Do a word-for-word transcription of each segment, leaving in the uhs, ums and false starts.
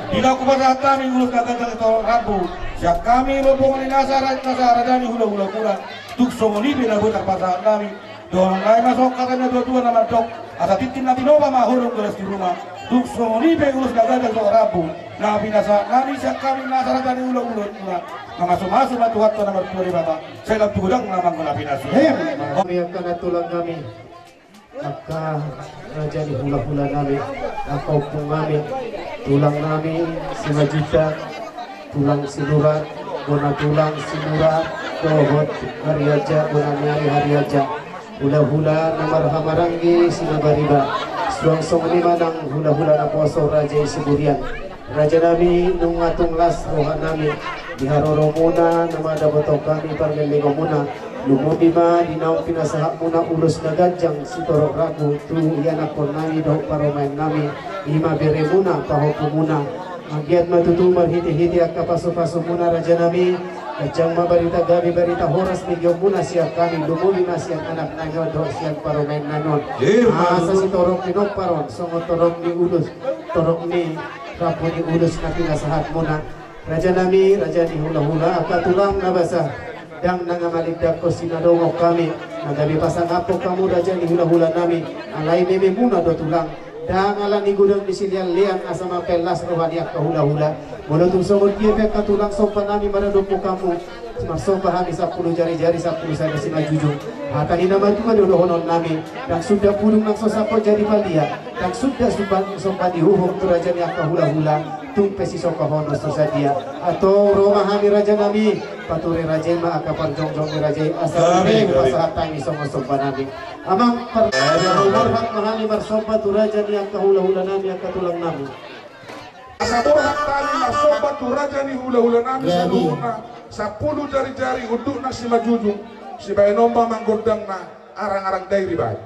Di na hupasahat hami ulos na ganjang sitorop rambu sian hami rombongan ni nasa ra-, nasa raja ni hulahulamuna, tung songon i pe na boi tarpasahat hami. Dohonon nami ma songon hata ni natuatua na mandok: Asa tintin na tinopa ma holong galas di ruma. Tung songon i pe ulos na ganjang sitorop rambu na pinasahat nami sian hami nasa raja ni hulahulamuna. Mamasumasu ma Tuhanta na martua Debata, sai lam tu godang na manggola pinasu. Hami angka nantulang nami, angka raja ni hulahula nami, angka ompung nami, tulang nami Simanjuntak, tulang Sinurat, bona tulang Sinurat, dohot Hariaja, bona ni ari Hariaja. Hulahula na marhamaranggi Sinabariba, suang songon i ma nang hulahula naposo raja i Siburian. Raja nami, nunga tung las roha nami di haroromuna na mandapothon hami pargellengonmuna. Lumobi ma di naung pinasahatmuna ulos na ganjang sitorop rambu tu ianakhon nami dohot parumaen nami, i ma beremuna, pahompumuna. Manggiat ma tutu marhitehite angka pasupasumuna raja nami. Ganjang ma barita gabe, barita horas begeonmuna sian hami, lumobi ma sian anak nami on dohot sian parumaen nami on. Asa sitorop pinompar on songon torop ni ulos, torop ni rambu ni ulos na pinasahatmuna. Raja nami, raja ni hulahula, angka tulang na basa, ndang na mangalindangkon sinadongan hami na gabe pasangaphon hamu raja ni hulahula nami. Alai mememuna do tulang, ndang ala ni godang ni sileanlean asa mambahen las roha ni angka hulahula. Molo tung songon dia pe angka tulang somba nami maradophon hamu, marsomba hami sampulu jarijari sampulu sada simanjujung. Hata ni na matua do dohonon nami: Ndang sundat pudung nang so sampot jadi palia, ndang sundat somba, somba ni uhum tu raja ni angka hulahula, tung pe sisombahonon so sadia. Antong ro ma hami raja nami, pature raja i ma angka parjongjong ni raja i, asa hupasahat hami songon somba nami. Amang par-, borhat ma hami marsomba tu raja ni angka hulahula nami, angka tulang nami. Asa borhat hami marsomba tu raja ni hulahula nami saluhutna, sampulu jarijari undukna simanjujung, sibaenon ma manggondangna, arangarang dairi bae.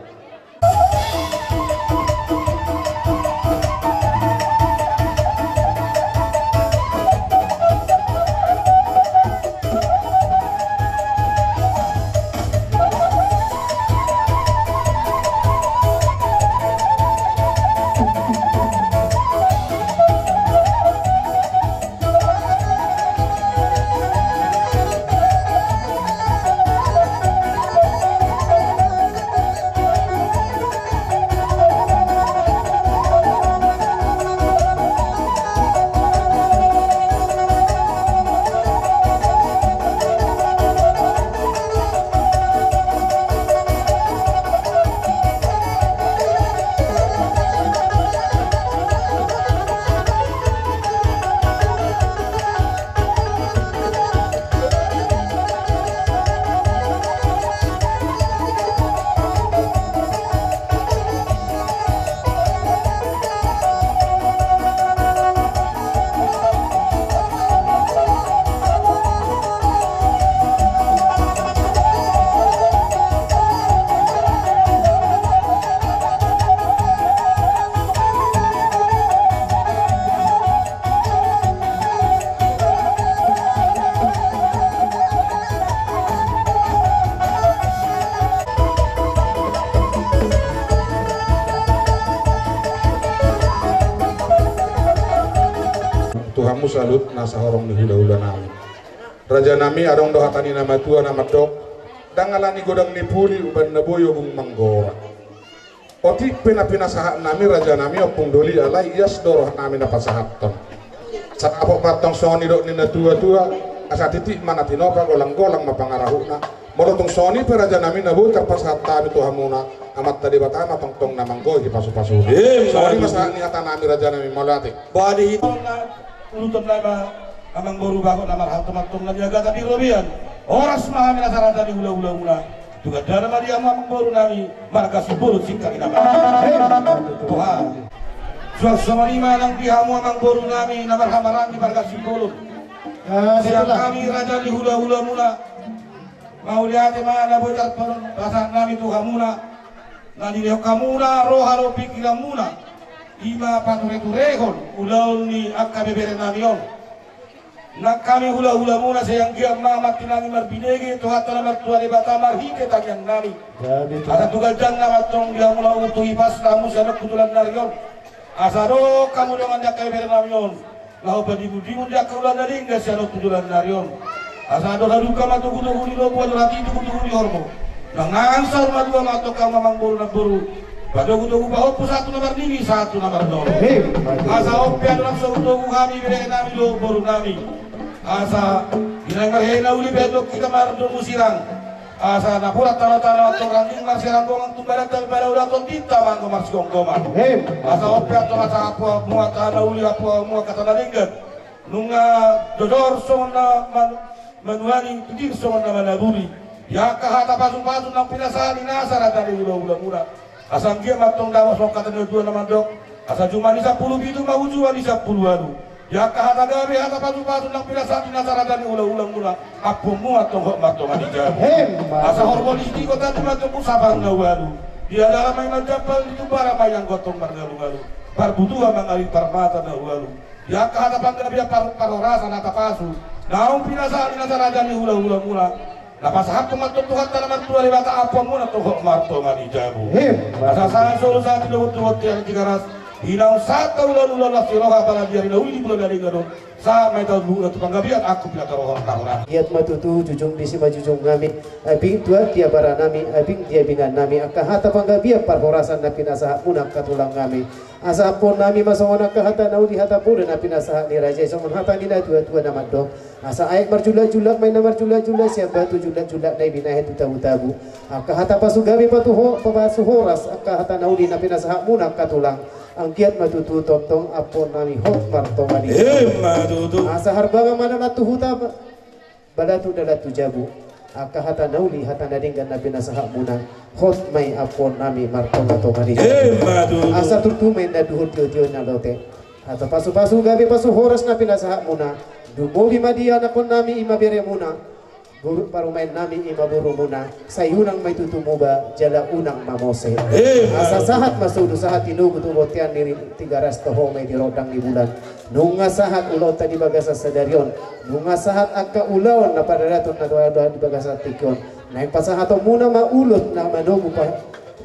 Tu hamu saluhutna sahorong ni hulahula nami. Raja nami, adong do hata ni na matua na mandok: Ndang ala ni godang ni puli umbahen na boi ogung manggora. Otik pe na pinasahat nami raja nami, ompung doli, alai ias do roha nami na pasahathon. Sangap ma antong songon nidok ni na tuatua: Asa titik ma na tinopa, golanggolang ma pangarahutna. Molo tung songon i pe raja nami, na boi tarpasahat hami tu hamuna, Amanta Debata ma tongtong na manggohi pasupasuna. Songon i ma sahat ni hata nami raja nami, mauliate. Uduton nai ma amangboru, bagot na marhalto ma antong na niagatan di robean. Horas ma hami nasa raja ni hulahulamuna. Tu gandana ma di hamu amangboru nami marga Simbolon, singkat ni nama. Tuhan. Suang songon i ma nang di hamu amangboru nami na marhamaranggi marga Simbolon. Sian hami raja ni hulahulamuna, mauliate ma na boi tarpasahat nami tu hamuna. Na nilehon hamuna roha dohot pingkiranmuna, i ma patureturehon ulaon ni angka beberenami on. Nang hami hulahulamuna sai anggiat ma mantinangi marbinege Tuhanta na martua Debata marhite tangiangnami. Asa tu gandana ma antong di hamuna, umur tu hipasna hamu sian on tu tulan ni ari on. Asa adong hamu dongan ni angka beberenami on. Laho padimun-dimun di angka ulaon na denggan sian on tu joloan ni ari on. Asa andor halumpang ma togu-togu ni lombu, andor hatiha togu-togu ni horbo. Nang saur matua ma antong hamu amangboru namboru, patogu-togu pahompu sahat tu na marnini sahat tu na marnono. Asa on pe andorang so hutogu hami berenami dohot borunami, asa di na marhena uli pe antong hita mardomu sirang. Asa napuran tano-tano antong rangging marserang gongang, tumbalan tabi pada ulaon tondinta ma anggo marsigomgoman. Asa on pe antong asa hapoa muat hata na uli, hapoa muat hata na denggan. Nunga jojor songon na man-, manuani, jujur songon na manaburi. Di angka hata pasu-pasu naung pinasahat ni nasa raja ni hula-hulamuna. Asa anggiat ma antong dapot songon hata ni natuatua na mandok: Asa juma ni sampulu pitu ma hu juma ni sampulu ualu. Di angka hata gabe, hata pasu-pasu naung pinasahat ni nasa raja ni hula-hulamuna, ampuonmu antong hot martonga ni jabu. Asa horbo ni sitio tadi ma antong sapar na ualu. Di adalan ma i manjampal, di tumbalan ma i anggo antong marngalu-ngalu. Parbutuhan mangalin parmata na ualu. Di angka hata panggabean par-, parhorasan, hata pasu naung pinasahat ni nasa raja ni hula-hulamuna, na pasahathon ma antong Tuhanta na martua Debata, ampuonmuna antong hot martonga ni jabu. Asa sahat solu sahat i dohot tu bontean Tigaras, di naung sahat tu ulaon-ulaon las ni roha, apala di ari na uli di bulan na denggan on, sahat ma hita tu panggabean angkup ni hata roha parhorasan. Giat ma tutu, jujung disi ma jujungnami, abing tu angka baranami, abing di abingannami, angka hata panggabean parhorasan na pinasahatmuna angka tulangnami. Asa ampuonnami ma songon angka hata na uli, hata poda na pinasahat ni raja i, songon hata ni natuatua na mandok: Asa aek marjulak-julak ma i na marjulak-julak, sian batu julak-julak na i binahen tu tabu-tabu. Angka hata pasu gabe patuho-, pasu horas, angka hata na uli na pinasahatmuna angka tulang, anggiat ma tutu tongtong ampuonnami hot martonga ni jabu. Asa harbangan ma dalan tu huta, ba-, balatuk dalan tu jabu. Angka hata na uli, hata na denggan na pinasahatmuna, hot ma i ampuonnami martonga-tonga ni jabu. Asa tutu ma inna duhut tio-tio na lote. Hata pasu-pasu gabe pasu horas na pinasahatmuna, dumobi ma di anakkonnami i ma beremuna, boru parumaennami i ma borumuna, sai unang ma i tutu muba jala unang ma mose. Asa sahat ma solu sahat tinogu tu bontean ni Tigaras, toho ma i di rondang ni bulan. Nunga sahat ulaonta di bagasan sadari on, nunga sahat angka ulaon na paradaton na di bagasan tingki on, naeng pasahatonmuna ma ulos na manogu pa-,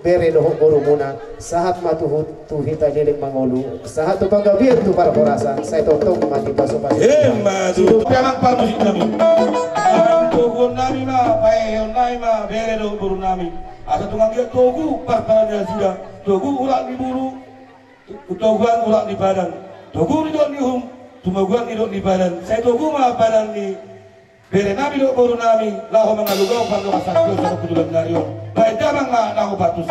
bere dohot borumuna, sahat ma tu hu-, tu hita leleng mangolu, sahat tu panggabean tu parhorasan, sai tongtong ma dipasu-pasu. Ima tutu. Amang parmusiknami, amang toguonnami ma, paheheonnami ma bere dohot borunami. Asa tung anggiat togu parpadan ni nasida, togu urat ni bulu, toguan urat ni padan, togu ni dok ni uhum, tumoguan ni dok ni padan, sai togu ma padan ni berenami dohot borunami, laho mangalugau pardongansaripeon sahat tu joloan ni ari on. Baen damang ma na hupatus.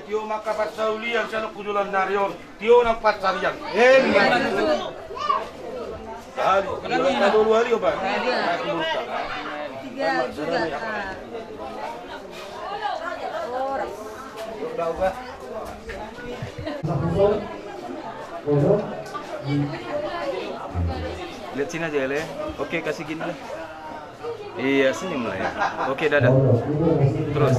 Tio ma angka parsaulian sian on tu joloan ni ari on. Tio nang pansarian. Sahali. Tolu hali opat. Tiga juga. Lihat sini aja ya, Le. Oke, kasih gini, Le. Iya, senyum lah ya. Oke, dadah. Terus.